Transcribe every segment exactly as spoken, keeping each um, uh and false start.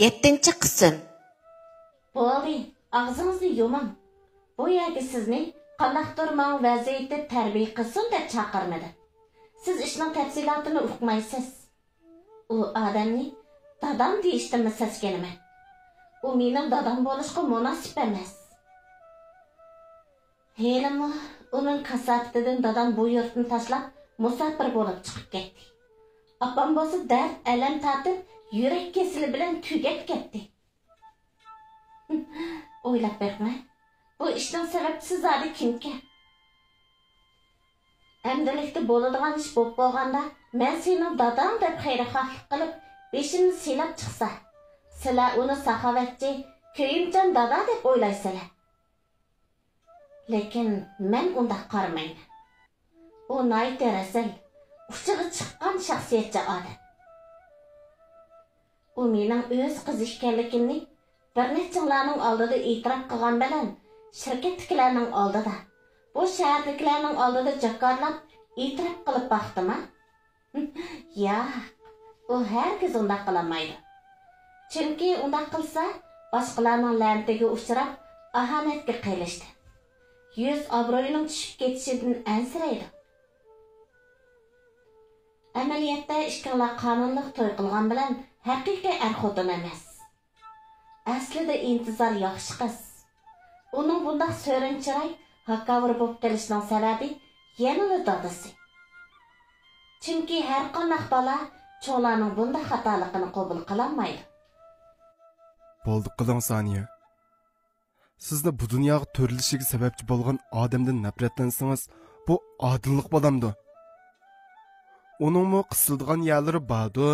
يەتتىنچى قىسىم. بولدى، ئاغزىڭىزنى يۇمۇڭ. بۇ يەرگە سىزنى قانداقتۇر ماڭا ۋەز ئېيتىپ تەربىيە قىلسۇن دەپ چاقىرمىدىم. سىز ئىشنىڭ تەپسىلاتىنى ئۇقمايسىز. ئۇ ئادەمنى دادام دېيىشتىنمۇ سەسكىنىمەن. ئۇ مېنىڭ دادام بولۇشقا مۇناسىپ ئەمەس. ھېلىمۇ ئۇنىڭ كاساپىتىدىن دادام بۇ يۇرتنى تاشلاپ مۇساپىر بولۇپ چىقىپ كەتتى. ئاپام بولسا دەرد-ئەلەم تارتىپ، يۈرەك كېسىلى بىلەن تۈگەپ كەتتى. ئويلاپ بېقىڭە، بۇ ئىشنىڭ سەۋەبچىسى زادى كىمكەن؟ ئەمدىلىكتە بولىدىغان ئىش بولۇپ بولغاندا، مەن سېنىڭ داداڭ دەپ خەيرخاھلىق قىلىپ، بېشىمنى سىلاپ چىقسا، سىلەر ئۇنى ساخاۋەتچى، كۆيۈمچان دادا دەپ ئويلايسىلەر. لېكىن مەن ئۇنداق قارىمايمەن. ئۇ ناھايىتى رەزىل، ئۇچىغا چىققان شەخسىيەتچى ئادەم. ئۇ مېنىڭ ئۆز قىزى ئىكەنلىكىمنى بىر نەچچىڭلارنىڭ ئالدىدا ئېتىراپ قىلغان بىلەن، شىركەتتىكىلەرنىڭ ئالدىدا، بۇ شەھەردىكىلەرنىڭ ئالدىدا جاكارلاپ ئېتىراپ قىلىپ باقتىما؟ ياق، ئۇ ھەرگىز ئۇنداق قىلالمايدۇ. چۈنكى ئۇنداق قىلسا، باشقىلارنىڭ لەنىتىگە ئۇچراپ، ئاھانەتكە قېلىشتىن، يۈز ئابرۇيىنىڭ چۈشۈپ كېتىشىدىن ئەنسىرەيدۇ. ئەمەلىيەتتە ئىككىڭلار قانۇنلۇق توي قىلغان بىلەن ھەقىقىي ئەر-خوتۇن ئەمەس. ئەسلىدە ئىنتىزار ياخشى قىز. ئۇنىڭ بۇنداق سۆرۈن چىراي، ھاكاۋۇر بولۇپ قېلىشىنىڭ سەۋەبى يەنىلا دادىسى. چۈنكى ھەرقانداق بالا چوڭلارنىڭ بۇنداق خاتالىقىنى قوبۇل قىلالمايدۇ. بولدى قىلىڭ، سانىيە. سىزنى بۇ دۇنياغا تۆرىلىشىگە سەۋەبچى بولغان ئادەمدىن نەپرەتلەنسىڭىز، بۇ ئادىللىق بولامدۇ؟ ئۇنىڭمۇ قىسىلىدىغان يەرلىرى باردۇ.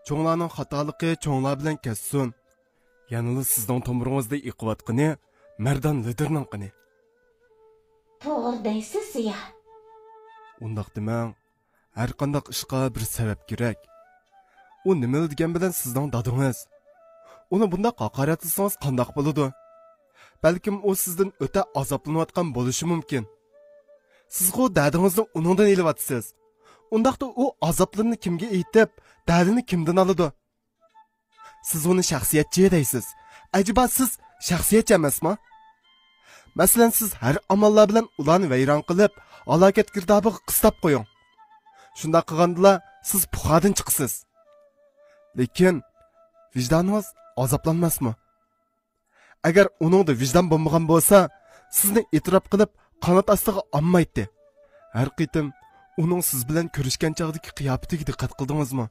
چوڭلارنىڭ خاتالىقى چوڭلار بىلەن كەتسۇن. يەنىلا سىزنىڭ تومۇرىڭىزدا ئېقىۋاتقىنى مەردان لىدىرنىڭ قېنى. توغرا دەيسىز، زىيا. ئۇنداق دېمەڭ. ھەرقانداق ئىشقا بىر سەۋەب كېرەك. ئۇ نېمىلا دېگەن بىلەن سىزنىڭ دادىڭىز؟ ئۇنى بۇنداق ھاقارەتلىسىڭىز قانداق بولىدۇ؟ بەلكىم ئۇ سىزدىن ئۆتە ئازابلىنىۋاتقان بولۇشى مۇمكىن. سىزغۇ دەردىڭىزنى ئۇنىڭدىن ئېلىۋاتىسىز. ئۇنداقتا ئۇ ئازابلىرىنى كىمگە ئېيتىپ، دەردىنى كىمدىن ئالىدۇ؟ سىز ئۇنى شەخسىيەتچى دەيسىز. ئەجەبا سىز شەخسىيەتچى ئەمەسما؟ مەسىلەن، سىز ھەر ئاماللار بىلەن ئۇلارنى ۋەيران قىلىپ، ھالاكەت گىردابىغا قىستاپ قويۇڭ. شۇنداق قىلغاندىلا سىز پۇخادىن چىقىسىز. لېكىن ۋىجدانىڭىز ئازابلانماسمۇ؟ ئەگەر ئۇنىڭدا ۋىجدان بولمىغان بولسا، سىزنى ئېتىراپ قىلىپ، قانات ئاستىغا ئالمايتتى. ھەر قېتىم ئۇنىڭ سىز بىلەن كۆرۈشكەن چاغدىكى قىياپىتىگە دىققەت قىلدىڭىزمۇ؟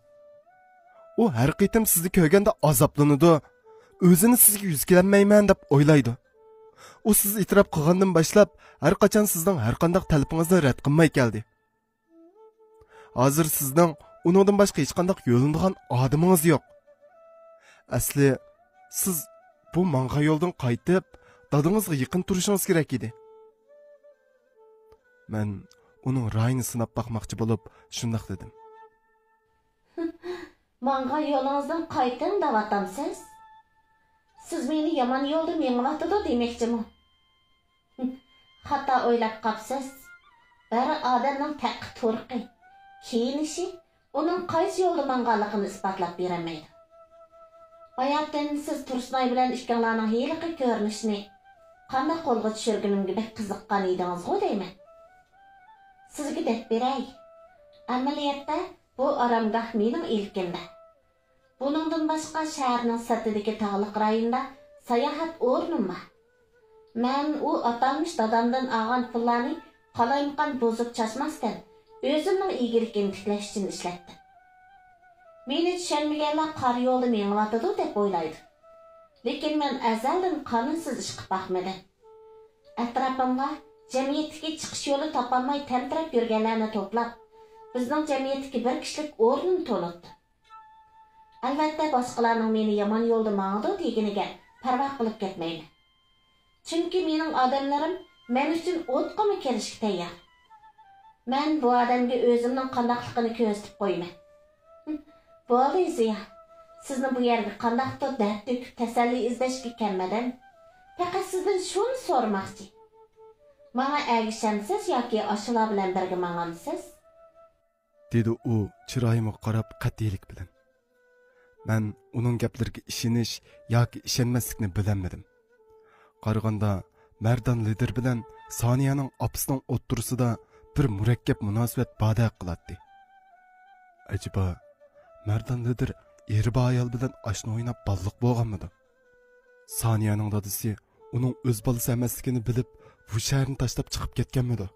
ئۇ ھەر قېتىم سىزنى كۆرگەندە ئازابلىنىدۇ، ئۆزىنى سىزگە يۈز كېلەلمەيمەن دەپ ئويلايدۇ. ئۇ سىز ئېتىراپ قىلغاندىن باشلاپ، ھەر قاچان سىزنىڭ ھەر قانداق تەلىپىڭىزنى رەت قىلماي كەلدى. ھازىر سىزنىڭ ئۇنىڭدىن باشقا ھېچقانداق يۆلىنىدىغان ئادىمىڭىز يوق. ئەسلى، سىز بۇ ماڭغان يولدىن قايتىپ، دادىڭىزغا يېقىن تۇرۇشىڭىز كېرەك ئىدى. مەن ئۇنىڭ رايىنى سىناپ باقماقچى بولۇپ، شۇنداق دېدىم. ماڭغان يولىڭىزدىن قايتىڭ دەۋاتامسىز؟ سىز مېنى يامان يولدا مېڭىۋاتىدۇ دېمەكچىمۇ؟ خاتا ئويلاپ قاپسىز. بىر ئادەمنىڭ تەقى تۇرقى، كىيىنىشى ئۇنىڭ قايسى يولدا ماڭغانلىقىنى ئىسپاتلاپ بېرەلمەيدۇ. باياتىن سىز تۇرسۇنئاي بىلەن ئىككىڭلارنىڭ ھېلىقى كۆرۈنۈشىنى قانداق قولغا چۈشۈرگىنىمگە بەك قىزىققان ئىدىڭىزغۇ دەيمەن. سىزگە دەپ بېرەي، ئەمەلىيەتتە بۇ ئارامگاھ مېنىڭ ئىلكىمدە. بۇنىڭدىن باشقا شەھەرنىڭ سىرتىدىكى تاغلىق رايوندا ساياھەت ئورنۇم بار. مەن ئۇ ئاتالمىش دادامدىن ئالغان پۇللارنى قالايمىقان بۇزۇپ چاچماستىن، ئۆزۈمنىڭ ئىگىلىكىنى تىكلەش ئۈچۈن ئىشلەتتىم. مېنى چۈشەنمىگەنلەر قارا يولدا مېڭىۋاتىدۇ دەپ ئويلايدۇ. لېكىن مەن ئەزەلدىن قانۇنسىز ئىش قىلىپ باقمىدىم. ئەتراپىمغا جەمئىيەتتىكى چىقىش يولى تاپالماي تەمتىرەپ يۈرگەنلەرنى توپلاپ، بىزنىڭ جەمئىيەتتىكى بىر كىشىلىك ئورنىنى تونۇتتۇم. ئەلۋەتتە، باشقىلارنىڭ مېنى يامان يولدا ماڭىدۇ دېگىنىگە پەرۋا قىلىپ كەتمەيمەن. چۈنكى مېنىڭ ئادەملىرىم مەن ئۈچۈن ئوتقىمۇ كىرىشكە تەييار. مەن بۇ ئادەمگە ئۆزۈمنىڭ قانداقلىقىنى كۆرسىتىپ قويىمەن. بولدى، زىيا. سىزنى بۇ يەرگە قانداقتۇر دەرد تۆكۈپ تەسەللى ئىزدەشكە كەلمىدىم. پەقەت سىزدىن شۇنى سورىماقچى. ماڭا ئەگىشەمسىز ياكى ئاشۇلار بىلەن بىرگە ماڭامسىز؟ دېدى ئۇ چىرايىمغا قاراپ قەتئىيلىك بىلەن. مەن ئۇنىڭ گەپلىرىگە ئىشىنىش ياكى ئىشەنمەسلىكنى بىلەلمىدىم. قارىغاندا، مەردان لىدىر بىلەن سانىيەنىڭ ئاپىسىنىڭ ئوتتۇرىسىدا بىر مۇرەككەپ مۇناسىۋەت باردەك قىلاتتى. ئەجەبا، مەردان لىدىر ئېرى بار ئايال بىلەن ئاشنا ئويناپ بالىلىق بولغانمىدۇ؟ سانىيەنىڭ دادىسى ئۇنىڭ ئۆز بالىسى ئەمەسلىكىنى بىلىپ، بۇ شەھەرنى تاشلاپ چىقىپ كەتكەنمىدۇ؟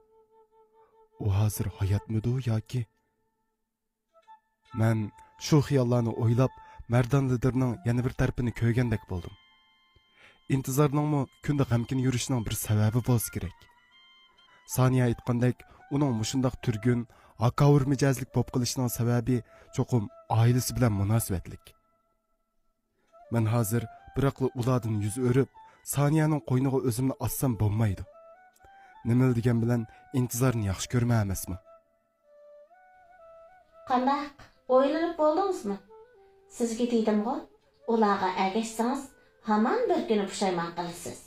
ئۇ ھازىر ھاياتمىدۇ ياكى؟ مەن شۇ خىياللارنى ئويلاپ، مەردان لىدىرنىڭ يەنە بىر تەرىپىنى كۆرگەندەك بولدۇم. ئىنتىزارنىڭمۇ كۈندە غەمكىن يۈرۈشىنىڭ بىر سەۋەبى بولسا كېرەك. سانىيە ئېيتقاندەك، ئۇنىڭ مۇشۇنداق تۈرگۈن، ھاكاۋۇر مىجەزلىك بولۇپ قېلىشىنىڭ سەۋەبى چوقۇم ئائىلىسى بىلەن مۇناسىۋەتلىك. مەن ھازىر بىراقلا ئۇلاردىن يۈز ئۆرۈپ، سانىيەنىڭ قوينىغا ئۆزۈمنى ئاتسام بولمايدۇ. نېمىلا دېگەن بىلەن ئىنتىزارنى ياخشى كۆرىمەن ئەمەسمۇ؟ قانداق، ئويلىنىپ بولدىڭىزمۇ؟ سىزگە دېدىمغۇ، ئۇلارغا ئەگەشسىڭىز، ھامان بىر كۈنى پۇشايمان قىلىسىز.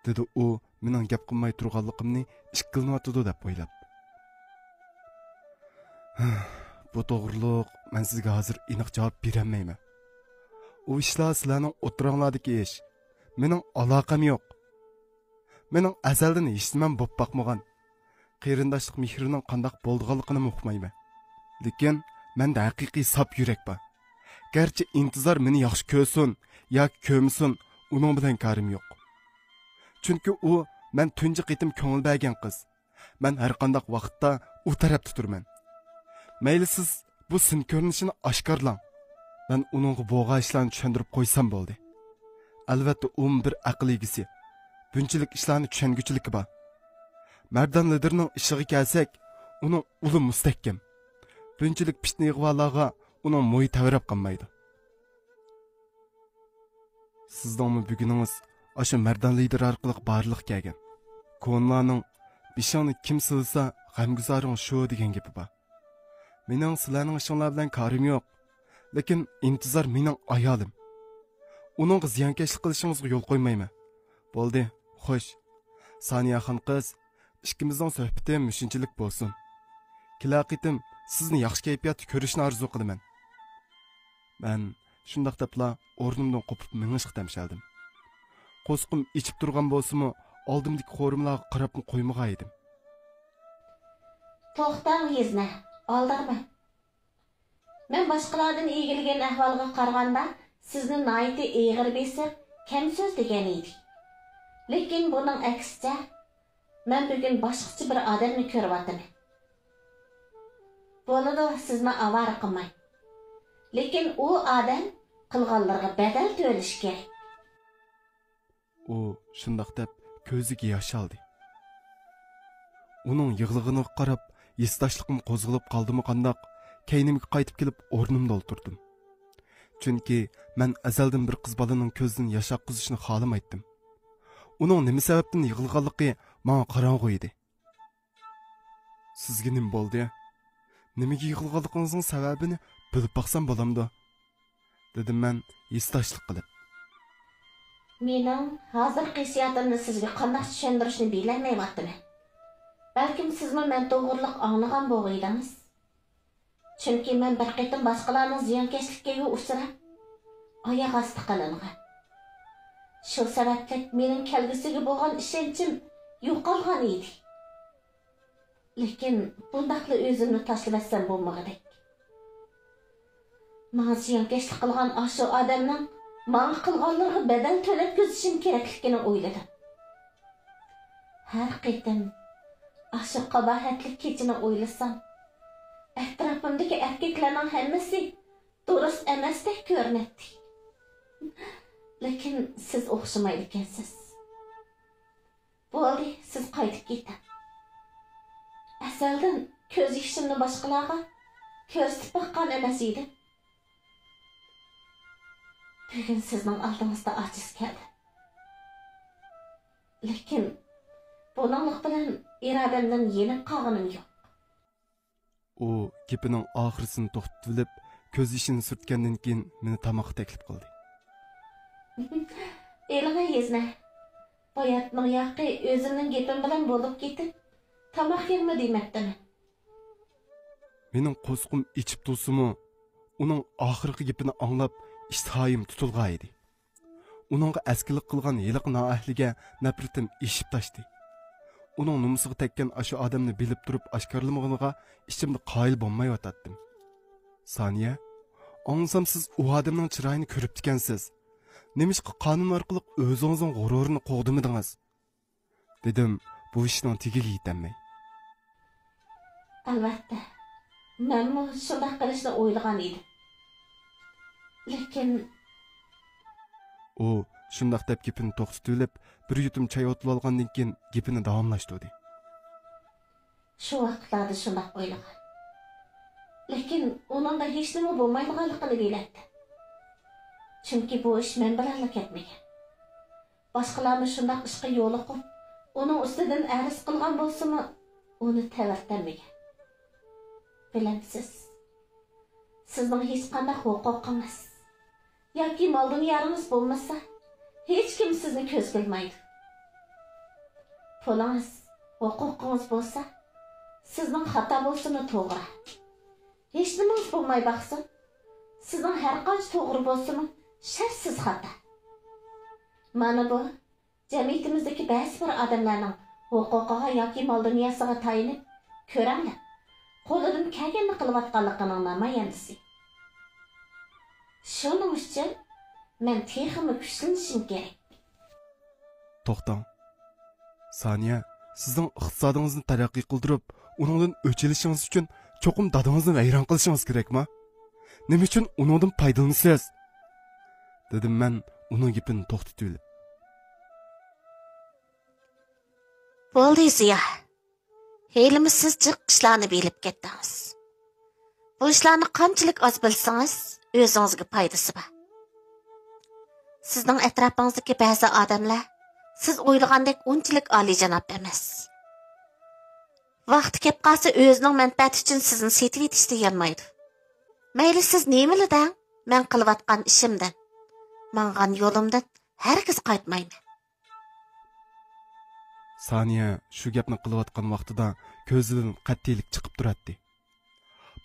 دېدى ئۇ، مېنىڭ گەپ قىلماي تۇرغانلىقىمنى ئىككىلىنىۋاتىدۇ دەپ ئويلاپ. بۇ توغرۇلۇق مەن سىزگە ھازىر ئېنىق جاۋاب بېرەلمەيمەن. ئۇ ئىشلار سىلەرنىڭ ئوتتۇراڭلاردىكى ئىش. مېنىڭ ئالاقەم يوق. مېنىڭ ئەزەلدىن ھېچنېمەم بوپ باقمىغان. قېرىنداشلىق مېھرىنىڭ قانداق بولىدىغانلىقىنىمۇ ئۇقمايمەن. لېكىن مەندە ھەقىقىي ساپ يۈرەك بار. گەرچە ئىنتىزار مېنى ياخشى كۆرسۇن ياكى كۆرمىسۇن، ئۇنىڭ بىلەن كارىم يوق. چۈنكى ئۇ مەن تۇنجى قېتىم كۆڭۈل بەرگەن قىز. مەن ھەرقانداق ۋاقىتتا ئۇ تەرەپتە تۇرىمەن. مەيلى سىز بۇ سىن كۆرۈنۈشىنى ئاشكارىلاڭ. مەن ئۇنىڭغا بولغان ئىشلارنى چۈشەندۈرۈپ قويسام بولدى. ئەلۋەتتە، ئۇمۇ بىر ئەقىل ئىگىسى. بۇنچىلىك ئىشلارنى چۈشەنگۈچىلىكى بار. مەردان لىدىرنىڭ ئىشىغا كەلسەك، ئۇنىڭ ئۇلى مۇستەھكەم. بۇنچىلىك پىتنە ئىغۋالارغا ئۇنىڭ مويى تەۋرەپ قالمايدۇ. سىزنىڭمۇ بۈگۈنىڭىز ئاشۇ مەردان لىدىر ئارقىلىق بارلىققا كەلگەن. كونىلارنىڭ «بېشىڭنى كىم سىلىسا، غەمگۈزارىڭ شۇ» دېگەن گېپى بار. مېنىڭ سىلەرنىڭ ئىشىڭلار بىلەن كارىم يوق. لېكىن ئىنتىزار مېنىڭ ئايالىم. ئۇنىڭغا زىيانكەشلىك قىلىشىڭىزغا يول قويمايمەن. بولدى، خوش. سانىيەخان قىز، ئىككىمىزنىڭ سۆھبىتى مۇشۇنچىلىك بولسۇن. كېلەر قېتىم سىزنى ياخشى كەيپىياتتا كۆرۈشنى ئارزۇ قىلىمەن. مەن شۇنداق دەپلا ئورنۇمدىن قوپۇپ مېڭىشقا تەمشەلدىم. قورسىقىم ئېچىپ تۇرغان بولسىمۇ، ئالدىمدىكى قورۇمىلارغا قاراپمۇ قويمىغان ئىدىم. توختاڭ، يېزنە، ئالدىرىمەن. مەن باشقىلاردىن ئىگىلىگەن ئەھۋالغا قارىغاندا، سىزنى ناھايىتى ئېغىر بېسىق، كەم سۆزلىگەن ئىدى. لېكىن بۇنىڭ ئەكسىچە، مەن بۈگۈن باشقىچە بىر ئادەمنى كۆرۈۋاتىمەن. بولىدۇ، سىزنى ئاۋارە قىلماي. لېكىن ئۇ ئادەم قىلغانلىرىغا بەدەل تۆلىشى كېرەك. ئۇ شۇنداق دەپ كۆزىگە ياش ئالدى. ئۇنىڭ يىغلىغىنىغا قاراپ، ھېسداشلىقىم قوزغىلىپ قالدىمۇ قانداق، كەينىمگە قايتىپ كېلىپ ئورنۇمدا ئولتۇردۇم. چۈنكى مەن ئەزەلدىن بىر قىز بالىنىڭ كۆزىدىن ياش ئاققۇزۇشنى خالىمايتتىم. ئۇنىڭ نېمە سەۋەبتىن يىغلىغانلىقى ماڭا قاراڭغۇ ئىدى. «سىزگە نېمە بولدى؟ نېمىگە يىغلىغانلىقىڭىزنىڭ سەۋەبىنى بىلىپ باقسام بولامدۇ؟» دېدىم مەن ھېسداشلىق قىلىپ. مېنىڭ ھازىرقى ھېسسىياتىمنى سىزگە قانداق چۈشەندۈرۈشنى بىلەلمەيۋاتىمەن. بەلكىم سىزمۇ مەن توغرىلىق ئاڭلىغان بولغىيدىڭىز. چۈنكى مەن بىر قېتىم باشقىلارنىڭ زىيانكەشلىكىگە ئۇچراپ، ئاياغ ئاستى قىلىنغان. شۇ سەۋەبلىك مېنىڭ كەلگۈسىگە بولغان ئىشەنچىم يوقالغان ئىدى. لېكىن بۇنداقلا ئۆزۈمنى تاشلىۋەتسەم بولمىغۇدەك. ماڭا زىيانكەشلىك قىلغان ئاشۇ ئادەمنىڭ ماڭا قىلغانلىرىغا بەدەل تۆلەتكۈزۈشۈم كېرەكلىكىنى ئويلىدىم. ھەر قېتىم ئاشۇ قاباھەتلىك كېچىنى ئويلىسام، ئەتراپىمدىكى ئەركەكلەرنىڭ ھەممىسى دۇرۇس ئەمەستەك كۆرۈنەتتى. لېكىن سىز ئوخشىمايدىكەنسىز. بولدى، سىز قايتىپ كېتىڭ. ئەزەلدىن كۆز يېشىمنى باشقىلارغا كۆرسىتىپ باققان ئەمەس ئىدىم. بۈگۈن سىزنىڭ ئالدىڭىزدا ئاجىز كەلدىم. لېكىن بۇنىڭلىق بىلەن ئىرادەمدىن يېنىپ قالغىنىم يوق. ئۇ گېپىنىڭ ئاخىرىسىنى توختىتىۋېلىپ، كۆز يېشىنى سۈرتكەندىن كېيىن مېنى تاماققا تەكلىپ قىلدى. ئېلىڭە يېزنە. باياتنىڭ ياقى ئۆزۈمنىڭ گېپىم بىلەن بولۇپ كېتىپ، تاماق يەڭمۇ دېمەپتىمەن. مېنىڭ قورسىقىم ئېچىپ تۇرسىمۇ، ئۇنىڭ ئاخىرقى گېپىنى ئاڭلاپ، ئىشتىھايىم تۇتۇلغانىدى. ئۇنىڭغا ئەسكىلىك قىلغان ھېلىقى نائەھلىگە نەپرىتىم ئېشىپ تاشتى. ئۇنىڭ نومۇسىغا تەگكەن ئاشۇ ئادەمنى بىلىپ تۇرۇپ ئاشكارىلىمىغىنىغا ئىچىمدە قايىل بولمايۋاتاتتىم. سانىيە، ئاڭلىسام سىز ئۇ ئادەمنىڭ چىرايىنى كۆرۈپتىكەنسىز. نېمىشقا قانۇن ئارقىلىق ئۆزىڭىزنىڭ غۇرۇرىنى قوغدىمىدىڭىز؟ دېدىم بۇ ئىشنىڭ تېگىگە يېتەلمەي. ئەلۋەتتە، مەنمۇ شۇنداق قىلىشنى ئويلىغان ئىدىم. لېكىن ئۇ شۇنداق دەپ گېپىنى توختىتىۋېلىپ، بىر يۇتۇم چاي ئوتلىۋالغاندىن كېيىن گېپىنى داۋاملاشتۇردى. شۇ ۋاقىتلاردا شۇنداق ئويلىغان. لېكىن ئۇنىڭدا ھېچنېمە بولمايدىغانلىقىنى بىلەتتىم. چۈنكى بۇ ئىش مەن بىلەنلا كەتمىگەن. باشقىلارمۇ شۇنداق ئىشقا يولۇقۇپ، ئۇنىڭ ئۈستىدىن ئەرز قىلغان بولسىمۇ، ئۇنى تەۋرىتەلمىگەن. بىلەمسىز، سىزنىڭ ھېچقانداق ھوقۇقىڭىز ياكى مال-دۇنياڭىز بولمىسا، ھېچكىم سىزنى كۆزگە ئىلمايدۇ. پۇلىڭىز، ھوقۇقىڭىز بولسا، سىزنىڭ خاتا بولسىمۇ توغرا. ھېچنېمىڭىز بولماي باقسۇن، سىزنىڭ ھەرقانچە توغرا بولسىمۇ، شەرتسىز خاتا. مانا بۇ، جەمئىيىتىمىزدىكى بەزى بىر ئادەملەرنىڭ ھوقۇقىغا ياكى مال-دۇنياسىغا تايىنىپ، كۆرەڭلەپ، قولىدىن كەلگەننى قىلىۋاتقانلىقىنىڭ نامايەندىسى. شۇنىڭ ئۈچۈن مەن تېخىمۇ كۈچلىنىشىم كېرەك. توختاڭ. سانىيە، سىزنىڭ ئىقتىسادىڭىزنى تەرەققىي قىلدۇرۇپ، ئۇنىڭدىن ئۆچ ئېلىشىڭىز ئۈچۈن چوقۇم دادىڭىزنى ۋەيران قىلىشىڭىز كېرەكما؟ نېمە ئۈچۈن ئۇنىڭدىن پايدىلىنىسىز؟ دېدىم مەن ئۇنىڭ گېپىنى توختىتىۋېلىپ. بولدى، زىيا. ھېلىمۇ سىز جىق ئىشلارنى بىلىپ كەتتىڭىز. بۇ ئىشلارنى قانچىلىك ئاز بىلسىڭىز، ئۆزىڭىزگە پايدىسى بار. سىزنىڭ ئەتراپىڭىزدىكى بەزى ئادەملەر سىز ئويلىغاندەك ئۇنچىلىك ئالىيجاناب ئەمەس. ۋاقتى كەپ قالسا، ئۆزىنىڭ مەنپەئەتى ئۈچۈن سىزنى سېتىۋېتىشتىن يانمايدۇ. مەيلى سىز نېمىلا دەڭ، مەن قىلىۋاتقان ئىشىمدىن، ماڭغان يولۇمدىن ھەرگىز قايتمايمەن. سانىيە شۇ گەپنى قىلىۋاتقان ۋاقتىدا كۆزىدىن قەتئىيلىك چىقىپ تۇراتتى.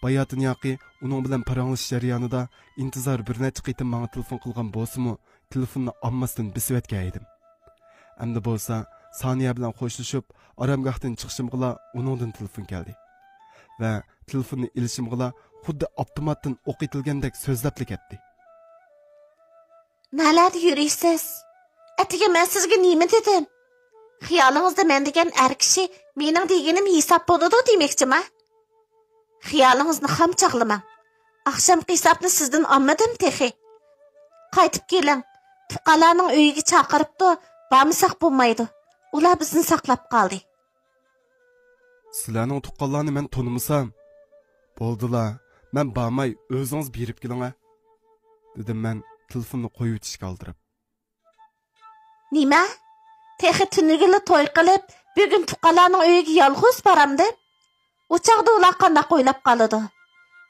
باياتىن ياقى ئۇنىڭ بىلەن پاراڭلىشىش جەريانىدا ئىنتىزار بىر نەچچە قېتىم ماڭا تېلېفون قىلغان بولسىمۇ، تېلېفوننى ئالماستىن بېسىۋەتكەن ئىدىم. ئەمدى بولسا سانىيە بىلەن خوشلىشىپ، ئارامگاھتىن چىقىشىمغىلا ئۇنىڭدىن تېلېفون كەلدى. ۋە تېلېفوننى ئېلىشىمغىلا خۇددى ئاپتوماتتىن ئوق ئېتىلگەندەك سۆزلەپلا كەتتى. نەلەردە يۈرىسىز؟ ئەتىگەن مەن سىزگە نېمە دېدىم؟ خىيالىڭىزدا مەن دېگەن ئەر كىشى مېنىڭ دېگىنىم ھېساب بولىدۇ دېمەكچىما؟ خىيالىڭىزنى خام چاغلىماڭ. ئاخشامقى ھېسابنى سىزدىن ئالمىدىم تېخى. قايتىپ كېلىڭ. تۇغقانلارنىڭ ئۆيىگە چاقىرىپتۇ، بارمىساق بولمايدۇ. ئۇلار بىزنى ساقلاپ قالدى. سىلەرنىڭ تۇغقانلارنى مەن تونۇمىسام. بولدىلا، مەن بارماي، ئۆزىڭىز بېرىپ كېلىڭە، دېدىم مەن تېلېفوننى قويۇۋېتىشكە ئالدىراپ. نېمە؟ تېخى تۈنۈگۈنلا توي قىلىپ، بۈگۈن تۇغقانلارنىڭ ئۆيىگە يالغۇز بارامدىم؟ ئۇ چاغدا ئۇلار قانداق ئويلاپ قالىدۇ؟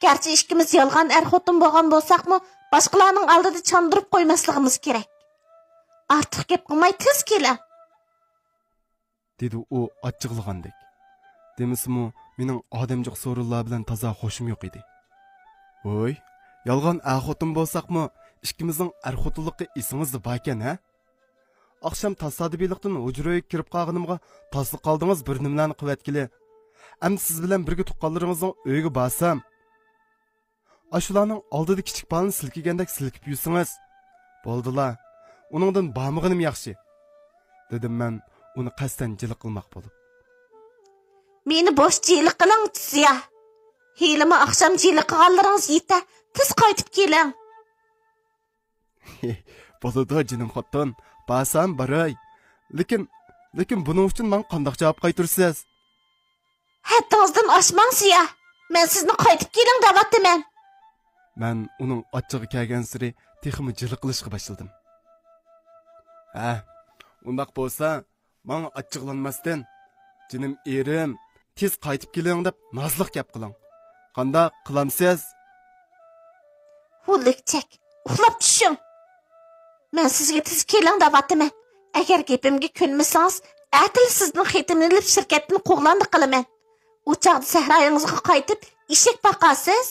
گەرچە ئىككىمىز يالغان ئەر-خوتۇن بولغان بولساقمۇ، باشقىلارنىڭ ئالدىدا چاندۇرۇپ قويماسلىقىمىز كېرەك. ئارتۇق گەپ قىلماي تېز كېلىڭ. دېدى ئۇ ئاچچىقلىغاندەك. دېمىسىمۇ، مېنىڭ ئادەمجۇق سورۇنلار بىلەن تازا خۇشۇم يوق ئىدى. ۋوي، يالغان ئەر-خوتۇن بولساقمۇ، ئىككىمىزنىڭ ئەر-خوتۇنلۇقى ئېسىڭىزدە باركەن، ھە؟ ئاخشام تاسادىپىيلىقتىن ھۇجرا ئۆيگە كىرىپ قالغىنىمغا تاسلا قالدىڭىز بىر نېمىلەرنى قىلىۋەتكىلى. ئەمدى سىز بىلەن بىرگە تۇغقانلىرىڭىزنىڭ ئۆيىگە بارسام، ئاشۇلارنىڭ ئالدىدا كىچىك بالىنى سىلكىگەندەك سىلكىپ يۈرسىڭىز، بولدىلا، ئۇنىڭدىن بارمىغىنىم ياخشى، دېدىم مەن ئۇنى قەستەن جىلە قىلماق بولۇپ. مېنى بوش جىلە قىلىڭ، زىيا. ھېلىمۇ ئاخشام جىلە قىلغانلىرىڭىز يېتە، تېز قايتىپ كېلىڭ. بولىدۇ، جېنىم خوتۇن، بارسام باراي. لېكىن، لېكىن بۇنىڭ ئۈچۈن ماڭا قانداق جاۋاب قايتۇرىسىز؟ ھەددىڭىزدىن ئاشماڭ، زىيا. مەن سىزنى قايتىپ كېلىڭ دەۋاتىمەن. مەن ئۇنىڭ ئاچچىقى كەلگەنسېرى تېخىمۇ جىلە قىلىشقا باشلىدىم. ھە، ئۇنداق بولسا، ماڭا ئاچچىقلانماستىن، جېنىم ئېرىم، تېز قايتىپ كېلىڭ دەپ نازلىق گەپ قىلىڭ. قانداق، قىلامسىز؟ ھۇللۇكچەك، ئۇخلاپ چۈشۈڭ. مەن سىزگە تېز كېلىڭ دەۋاتىمەن. ئەگەر گېپىمگە كۆنمىسىڭىز، ئەتىلا سىزدىن خېتىمنى ئېلىپ شىركەتتىن قوغلاندى قىلىمەن. ئۇ چاغدا سەھرايىڭىزغا قايتىپ ئېشەك باقارسىز.